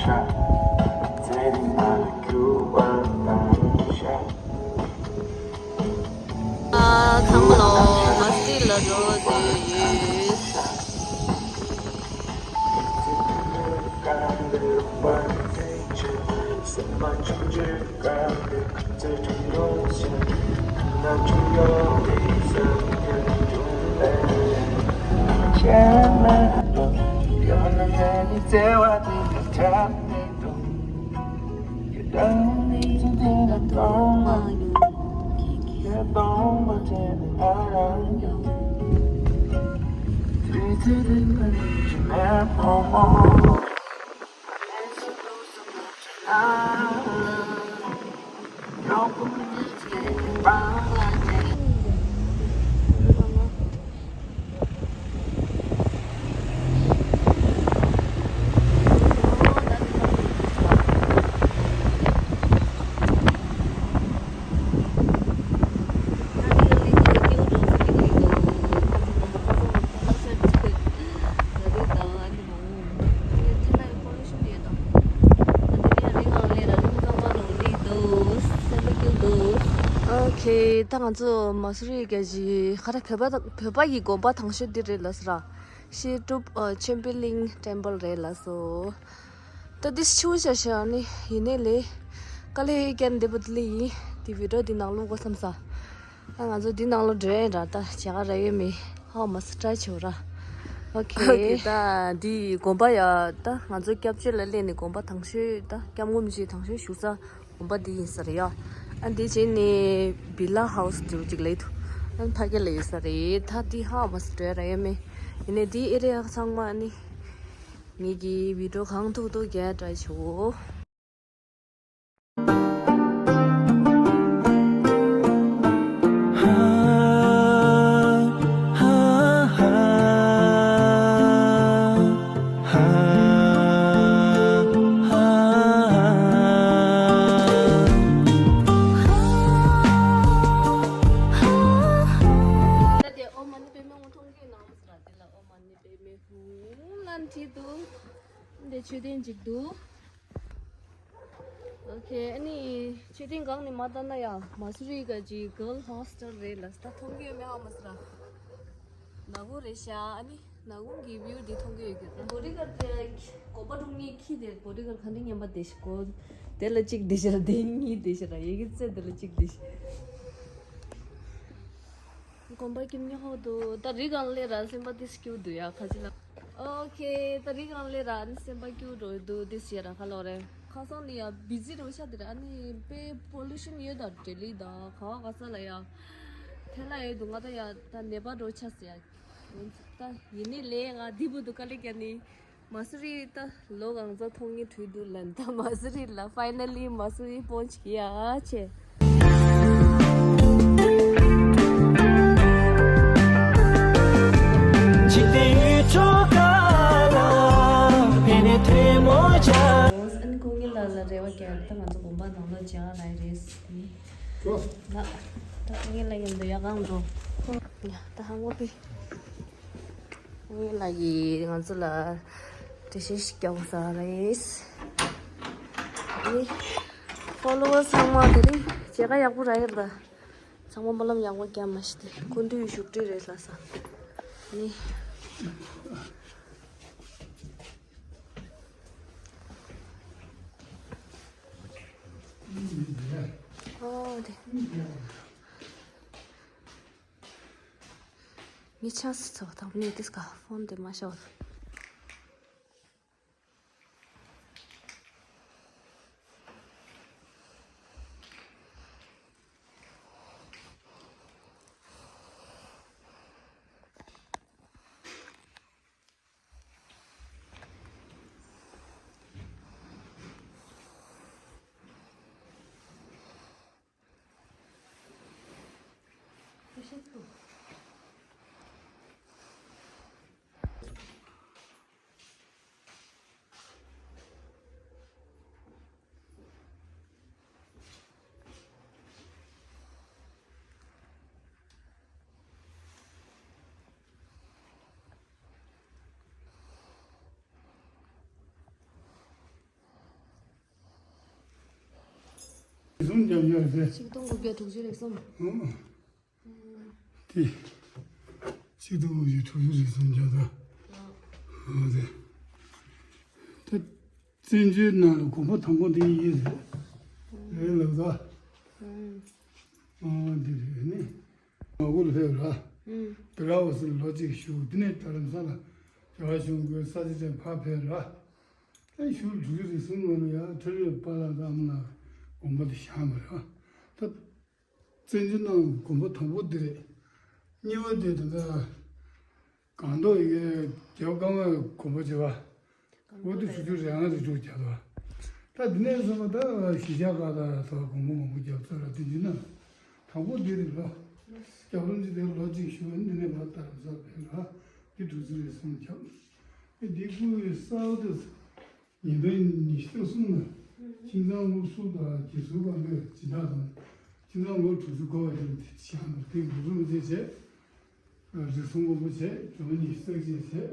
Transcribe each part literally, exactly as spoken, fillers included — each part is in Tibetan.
ཨ། ཚང་མ་ལོ། མ་སི་ལ་འགྲོ་བསྡད་ཡོད། ཨོ་ཁེ། ད་ང་ཚོ་མ་སུ་རི་ག་ཞིག་ག་རེ། བོད་པ་དང་། བོད་པ་ཡི་དགོན་པ་དང་ཤོས་འདི་རེད་ལགས་སོ་ར། ཤེས་སྒྲུབ། ཨ། ཆོས་འཕེལ་གླིང་ཊེམ་པལ་རེད་ལགས་སོ། ད་འདི་ཆུ་བོ་ཤ་ཤ་ནི་ཡིན་ནའི་ལས། དཀའ་ལས་ཀན་འདི་པོ་དེ་ལས་ཡིན། དེ་བི་ཌི་ཡོ་འདི་ནང་བླུག་དགོས་བསམ་ས། ད་ང་ཚོ་འདི་ནང་ལོ་འགྲོ་ཡིན་ར། ད་བྱ་ག་ར་ཡོད་མེད་ཧ་མ་སི་ཊ་ཆོ་ར། ཨོ་ཁེ། ཨོ་ཁེ། ད་འདི་དགོན་པ་ཡ། ད་ང་ཚོ་སྐྱབས་བཅོལ་ལ་སླེབས་ནས་དགོན་པ་དང་ཤོས། ད་སྐྱབས་མགོན་རིན་པོ་ཆེ་དང་ཤོས་བཞུགས་ས་དགོན་པ་འདི་ཡིན་ས་རེད་ཡ། ཨ། འདི་བྱས་ནས་བི་ལ་ཧའུ་སི་འདྲ་བོ་ཅིག་ལབ་འདུག་ཨ། ཕ་གི་ལ་ཡོད་ས་རེད། ད་འདི་ཧ་མ་སི་ཊ་ར་ཡོད་མེད། ཡིན་ནའི་འདི་ཨེ་རི་ཡ་ཚང་མ་ནི། ངེད་ཀྱི་བི་ཌི་ཡོ་གང་ཐུབ་ཐུབ་རྒྱག་ཊ་རའི་བྱེད། ཨོཾ་མ་ཎི་པདྨེ་ཧཱུྃ། འདི་མཆོད་རྟེན་ཅིག་འདུག་ཨོ་ཁེ། ཨ་ནི་མཆོད་རྟེན་སྒང་ནས་མར་ལྟ་ན་ཡ། མ་སུ་རི་ག་ཅིག་གརལ་ཧོ་སི་ཊལ་རེད་ལགས། ད་མཐོང་གི་ཡོད་མེད་ཧ་མ་སི་ར། ནག་པོ་རེད་ཤག་ཨ་ནི་ནག་པོ་གི་བིའུ་འདི་མཐོང་གི་ཡོད་ཀྱི་རེད། བོ་ཌི་གར་དེ་དགོན་པ་དྲུང་ནས་ཁྱི་དེ། བོ་ཌི་གར་ག་འདྲ་ངན་པ་དེ་ཞིག་གོ། དེ་ལ་གཅིག་དེ་ཤི་ར། དེ་གཉིས་དེ་ཤི་ར། ཡ་གི་རྩེ་དེ་ལ་གཅིག་དེ་ཤི། དགོན་པ་ཁྱིམ་ཉོ་ཧོ་འདུག་ད་རི་སྒང་ལ་ར་སེམས་པ་དེ་སྐྱིད་འདུག་ཡ། ཁ་ཅིག་ལ། ཨོ་ཁེ། ད་རི་སྒང་ལ་ར་ནི་སེམས་པ་སྐྱིད་འགྲོ་འདུག་དེ་ཤི་ར། ཁ་ལོ་རེ་ཁ་སང་ནི་ཡ་བི་ཛི་འགྲོ་ཤ་དེ་ར། ཨ་ནི་དཔེ་པོ་ལུ་ཤན་ཡོད་ད། ལྡི་ལི་ད་ག་བ་ག་ས་ལ་ཡ་ཐལ་ལ་ཡོད་འདུག་ང་ད་ཡ་ད་ནད་པ་འགྲོ་ཆ་ཟེར་ཡ། ད་ཡིན་ནའི་ལས་ང་འདི་བུ་འདུག་དཀའ་ལས་བརྒྱབ་ནི། མ་སུ་རི་ད་ལོ་གང་ཙམ་མཐོང་ངེས་བྲོས་འདུག་ལན། ད་མ་སུ་རི་ལ་ཕའི་ནལ་ལི་མ་སུ་རི་སྤོན་ཆེ་ཡ་ཆེ། འཇིག་རྟེན་ཡུལ་གྲུ་ག་ལ་ཕན་ནས་ཐལ་མོ་སྦྱར། ཨ་ནི་ཁོང་གཉིས་ལ་ལ་རེ་བ་རྒྱག་ད་ང་ཚོ་དགོན་པ་ནང་ལོགས་བྱ་ར་རེད། ད་ད་ཁོང་གཉིས་ལ་ཡིན་འདུག་ཡ་གང་འགྲོ། ཡ་ད་ཧང་བོ་པི། ངའི་ལ་ཡི་ང་ཚོ་ལ་འགྲེལ་བཤད་ཞིག་རྒྱག་ས་རེད། ཨེ། ཕོ་ལོ་ཝར་ཚང་མ་དེ་རིང་མཇལ་ཁ་ཡག་པོ་རག་ཡོད་ད། ཚང་མ་སྨོན་ལམ་ཡག་པོ་རྒྱབ་མ་ཤི་སྟེ་སྐུ་མདུན་བཞུགས་ཁྲི་རེད་ལ་ས། ཨེ། ཨོ་དེ། ངས་ཆང་སི་ཚོ་དང་ནས་དེ་སྐ་ཕོན་དེ་མ་ཤོར། རྒྱབ་ཡོད་རེད། ཆིག་སྟོང་དགུ་བརྒྱ་དྲུག་ཅུ་རེ་གསུམ། ཨོ། དེ། ཆིག་སྟོང་དགུ་བརྒྱ་དྲུག་ཅུ་རེ་གསུམ་རྒྱབ་ད། ཨོ་དེ། ད། བཙན་བྱོལ་ནང་ལ་དགོན་པ་དང་པོ་འདི་ཡིན་རེད། རེད་ལབ་ད། ཨོ་འདི་རེད་ནི། མ་གུ་ལ་ཕེབས་ར། ཨུམ། བི་ར་ཝ་སི་ལ་ལོ་གཅིག་བཞུགས། དེ་ནས་རྡ་རམ་ས་ལ་རྒྱལ་བ་གཞུང་སྐུའི་ས་ཆ་དེར་ཕར་ཕེབས་ར། ད་ཞུ་དྲུག་ཅུ་རེ་གསུམ་ལོ་ལ་ཡང་ཁྲི་ལོའི་པཱ་ལགས་དང་ཨ་མ་ལགས་དགོན་པ་དེ་བཞེངས་པ་རེད། ད་བཙན་བྱོལ་ནང་དགོན་པ་དང་པོ་འདི་རེད། གཉིས་པ་དེ་ད་ལྟ་སྒང་ཏོག་ཡི་གེ་རྒྱལ་བ་ཀརྨ་པའི་དགོན་པ་བྱས་པ། འོ་དེ་དྲུག་ཅུ་རེ་ལྔ་རེ་དྲུག་བརྒྱབ་པ། ད་འདི་ནས་བཟུང་བ་ད་གཞིས་ཆགས་ཁག་དང་ད་དགོན་པ་མང་པོ་བརྒྱབ་ཚར་ལ། དེ་བྱས་ན་དང་པོ་འདི་རེད་ལོ། རྒྱལ་བ་རིན་པོ་ཆེ་དེ་ལོ་གཅིག་བཞུགས། འདི་ནས་ཕར་རྡ་རམ་ས་ལ་ཕེབས་ལ། འདི་དྲུག་ཅུ་རེ་གསུམ་བརྒྱབ། ཨེ་འདི་སྐུའི་གསར་པ་དེ་ཉིས་སྟོང་ཉི་ཤུ་རྩ་གསུམ་ལ་ཁྱིམ་ཚང་ལོ་གསུམ་དང་རྗེས་སུ་གང་གི་སྦྱིན་བདག་དང་། ཁྱིམ་ཚང་ལོ་དྲུག་ཅུ་འཁོར་བ་དེ་བཞེངས་པར་དེ་འགོ་རྩོམ་བྱས་བྱས། རིགས་གསུམ་མགོན་པོ་བྱས། འགྲོ་བ་ཉི་ཤུ་རྩ་གཅིག་བྱས།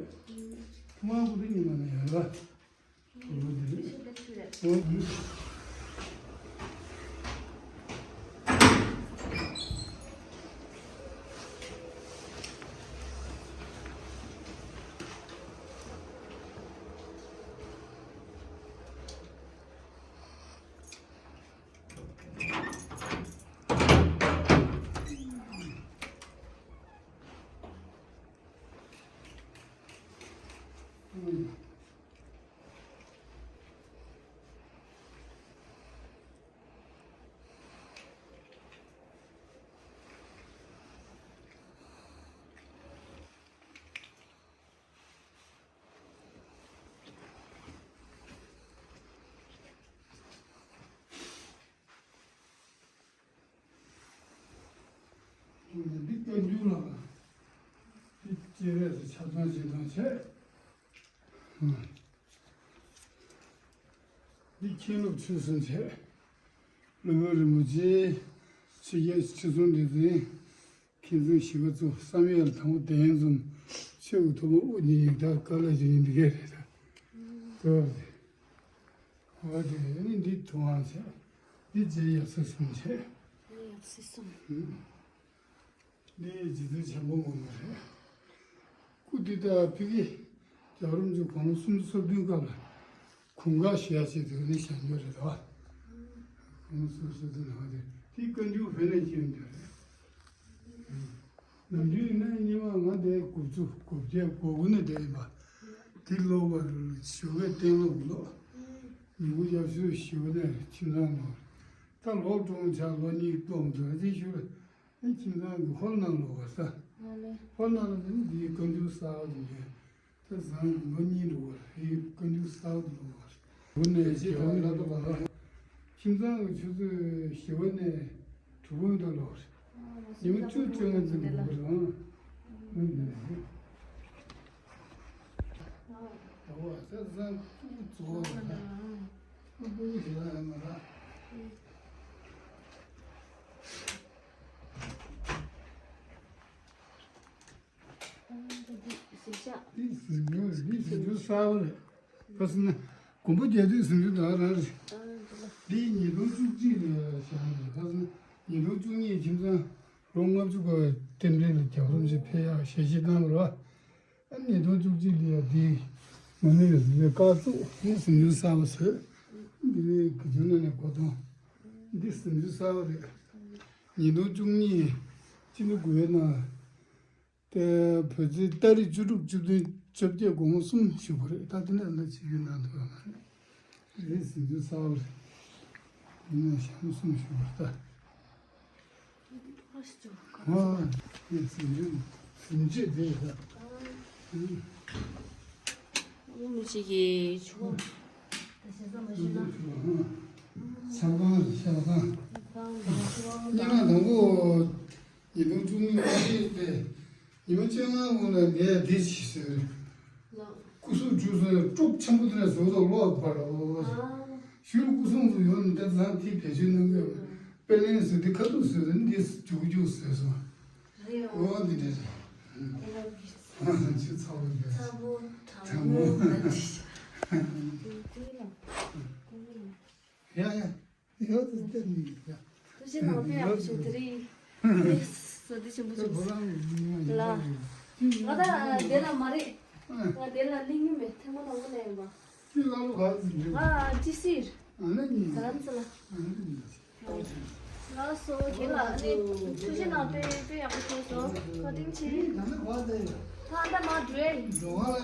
ཐོག་མར་སྐུ་ཕྲེང་རྙིང་མ་ནས་ཡར་ལ། ཐོག་མར་འདི་རེད། འོ། འདི་བཀའ་འགྱུར་ལ། འདི་སྤྱན་རས་གཟིགས་ཆ་ཚང་ཞིག་དང་བྱས། འདི་མཁན་སློབ་ཆོས་གསུམ་བྱས། སློབ་དཔོན་རིན་པོ་ཆེ། ཆོས་རྒྱལ་ཁྲི་སྲོང་ལྡེ་བཙན། མཁན་ཟུར་ཞི་བ་འཚོ། བསམ་ཡས་དང་པོ་གདན་འཛོམས། ཆོས་ཀྱི་ཐུན་མོང་དབུ་བརྙེས་ཡིག་བརྡ་ཀ་ལ་ཞིག་ཡིན། འདི་གས་རེད་ད། དེ་བ་རེད། འོ་དེ་ནི་འདི་ཐུབ་དབང་བྱས། འདི་རྗེ་ཡབ་སྲས་གསུམ་བྱས། རྗེ་ཡབ་སྲས་གསུམ། འདི་རྗེ་བཙུན་བྱམས་པ་མགོན་པོ་རེད། སྐུ་འདི་དག་ཕ་གི་རྒྱལ་བ་རིན་པོ་ཆེ་དགུང་ལོ་སུམ་ཅུ་སོ་བདུན་སྐབས་ལ་གུང་དཀར་ཞུ་ཡག་ཆེད་དུ་ནི་བཞེངས་ཡོད་རེད་དོ། གུང་ལོ་སུམ་ཅུ་སོ་བདུན་ལ་དེ་དེའི་བཀའ་འགྱུར་བོད་ནས་མཁྱེན་ཡོད་རེད། ནམ་རྒྱུན་ཡིན་ན་སྔོན་མ་ང་དེ་དགུ་བཅུ་དགུ་བརྒྱ་གོ་དགུ་ནས་བསྡད་ཡིན་པ། དེ་ལོ་བར་ཞོགས་ཀས་གཏན་སློབ་ཀློག། ཉིན་གུང་ཡག་ཤོས་ཞོགས་ནས་ཁྱིམ་ཚང་ལོག། ད་ལོ་གྲོངས་ཆགས་ལོ་གཉིས་སྟོང་དུ་ཨ་ཅེ་ཞུ་ལ། ཨེ་ཁྱིམ་ཚང་གི་ཧོར་ནང་ལོག་པ་ས། ཧོར་ནང་ལ་ནི་འདིའི་བཀའ་འགྱུར་གསར་པ་དེ་ཡོད། ད་བཟང་ལོ་གཉིས་འགྲོ་བ་རེད། བཀའ་འགྱུར་གསར་པ་དེ་ལོག་པ་རེད། དགུ་ནས་རྗེས་ཐོག་ལ་ལོག་པ་རེད། ཁྱིམ་ཚང་གི་ཆུ་ཚོད་བཞི་པ་ནས་དྲུག་པ་བར་དུ་ལོག་པ་རེད། ཉི་མ་བཅུ་བཅོ་ལྔ་ཙམ་ལོག་པ་རེད། ཨང་། ཨོ་ད་བཟང་སྤུ་གུ་རྫོགས་པ་རེད། སྤུ་གུ་ཞེ་དྲག་ཡོད་མ་རེད། འདི་ཟིན་རྒྱུ་འདི་ཟིན་རྒྱུ་གསར་པ་རེད། ཁ་སང་ན་དགོན་པ་རྒྱག་དུས་ཟིན་རྒྱུ་ད་ག་རང་རེད། འདི་ཉིས་སྟོང་བཅུ་གཅིག་ལ་བཞག་ནས་ཁ་སང་ཉིས་སྟོང་བཅུ་གཉིས་ཁྱིམ་ཚང་ལོ་ལྔ་བཅུ་འཁོར་བའི་རྟེན་འབྲེལ་ལ་རྒྱལ་བ་རིན་པོ་ཆེ་ཕེབས་ཡག་ཞལ་བཞེས་གནང་བ་རེད། ཨ་ཉིས་སྟོང་བཅུ་གཅིག་ལ་ཡ་འདི་མ་ཎི་ལ་གཟིགས་པའི་བཀའ་བཙུགས། འདི་ཟིན་རྒྱུ་གསར་པ་བཟོས། འདི་ནི་གི་རྒྱུ་ནང་ནས་གོ་དོན་འདི་ཟིན་རྒྱུ་གསར་པ་རེད། ཉིས་སྟོང་བཅུ་གཉིས་སྤྱི་ཟླ་དགུ་པའི་ནང་། དེ་བོད་ཚེས་ཏ་རིག་བཅུ་དྲུག་བཅུ་བདུན་བཅོ་བརྒྱད་དགོང་མོ་གསུམ་བཞུགས་པ་རེད། ད་དེ་ནས་ལ་ཅིག་ཡོད་ན་འདུག་ཡོད་མ་རེད། རེད་ཟིན་རྒྱུ་གསར་པ་རེད། ཡིན་ན་ཞག་མོ་གསུམ་བཞུགས་པ་རེད་ད། ཨ་རེད་ཟིན་རྒྱུ་ཟིན་བྱེད་དེ་རེད་ད། ཨ་མི་གཅིག་གིས་ཆུ་ཆང་གང་རེད་ཤ་གང་། སྙན་ངག་དང་པོ། ཉིས་སྟོང་བཅུ་གཉིས་ལོ་ཤས་ཏེ། ཉི་མ་བཅོ་ལྔ་སྔོན་ལ་ངས་འདི་ཞིག་ཟེར། སྐུ་གཟུགས་བཀྲུས་སོང་ནས་དཀྲུག་ཆེན་པོ་དེ་ནས་བཟོ་དང་ལོག་པར། ཞུ་སྐུ་གསུང་དུ་ཡོང་ནས་ད་ལམ་དེ་བེད་སྤྱོད་གནང་གི་ཡོད། དཔེ་ལེན་ཟེར་དེ་ཁ་ཐུག་ཟེར་ནས་འདི་རྒྱུག་རྒྱུག་ཟེར་སོང་། ཨོ་འདི་འདྲ་རེད། ཆུ་ཚ་བོ་འདྲ། ཚ་བོ་གྲང་མོ། ཡ་ཡ། ཡོད་དེ་དེ་མི་ཡིན་ཀྱང་། ཐུགས་རྗེ་གནང་། དཔེ་ཡག་པོ་བྱུང་། དེ་རིང་། ཨེ། བསོད་བདེ་ཆེན་པོ་བྱུང་། ལ། ང་ད་དེ་ལ་མ་རེད། ང་དེ་ལ་སླེབས་མྱོང་མེད། ཐེངས་མ་དང་པོ་སླེབས་ཡིན་པ། ཅི་ལ་ལོ་ག་ཟིན་རེད། ང་ཅི་སིར། ཨ་ནི་ཡིན། རྡ་རམ་ས་ལ། ཨ་ནི་ཡིན། ལགས་སོ། རྒན་ལགས། ཨ་ནི་ཐུགས་རྗེ་གནང་། དཔེ་དཔེ་ཡག་པོ་བྱུང་སོང་། བཀའ་དྲིན་ཆེ། ད་ནི་བ་དེ། ད་ད་མ་འགྲོ་ཡ་ཡིན། འགྲོ་བ་ལ།